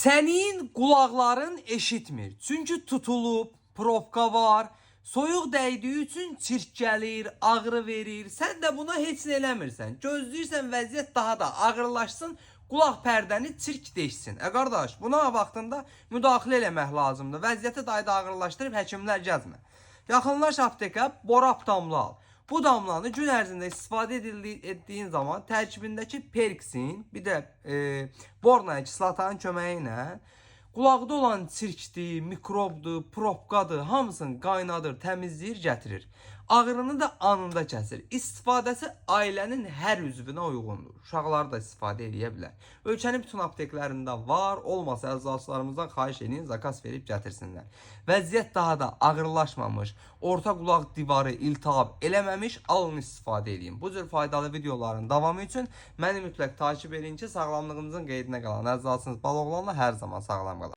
Sənin qulaqların eşitmir. Çünki tutulub, probka var. Soyuq dəydiyi üçün çirk gəlir, ağrı verir. Sən də buna heç nə eləmirsən. Gözləyirsən vəziyyət daha da ağırlaşsın, qulaq pərdəni çirk deşsin. Ə qardaş, buna vaxtında müdaxilə eləmək lazımdır. Vəziyyəti daha da ağırlaşdırıb həkimlər gəzmə. Yaxınlaş aptekə, borap damla al. Bu damlanı gün ərzində istifadə etdiyin zaman tərkibindəki perksin, bir də borna kislotanın köməyi ilə qulaqda olan çirkdir, mikrobdur, probkadır, hamısını qaynadır, təmizləyir, gətirir. Ağrını da anında kəsir. İstifadəsi ailənin hər üzvünə uyğundur. Uşaqlar da istifadə edə bilər. Ölkənin bütün apteklərində var, olmasa əczaçılarımızdan xahiş edin, zakaz verib gətirsinlər. Vəziyyət daha da ağırlaşmamış, orta qulaq divarı iltihab eləməmiş, alın istifadə edin. Bu cür faydalı videoların davamı üçün məni mütləq takip edin ki, sağlamlığınızın qeydinə qalan əczaçınız Baloğlanla hər zaman sağlam qalın.